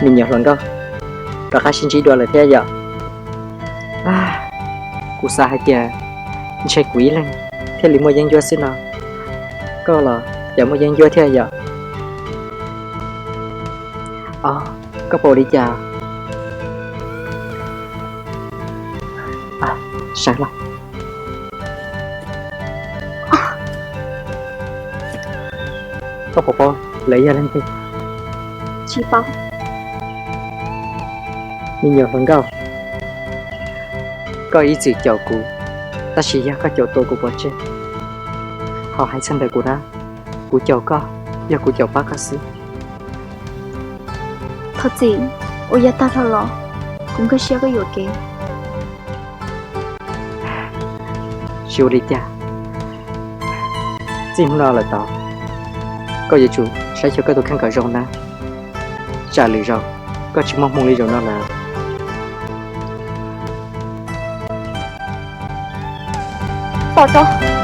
Me nyuam hluas nkauj, rov qab sib ntsib dua lawm thiab yom? Kuv xav hais tias ntshe kuv ib leeg thiaj li muaj yeeb ncuab xwb no, koj los cas muaj yeeb ncuab thiab yom? Os, koj pom li cas? Sawv los. Koj puas paub lawv yog leej twg? Tsis paub. Me nyuam hluas nkauj, koj ib txwm caum kuv, tab sis yog koj caum tua kuv pov tseg. Ho hais txog ntawm kuv na, kuv caum koj, yog kuv caum pab koj xwb. Thov txim, ua yog tag dhau los, kuv nkag siab koj yuam kev. Tsis ua li cas, txij hnub no lawm tod, koj yuav tsum saib xyuas koj tus kheej kom zoo na, tsam lwm zaus koj tsis muaj hmoo li zaum no lawm. Pom tso.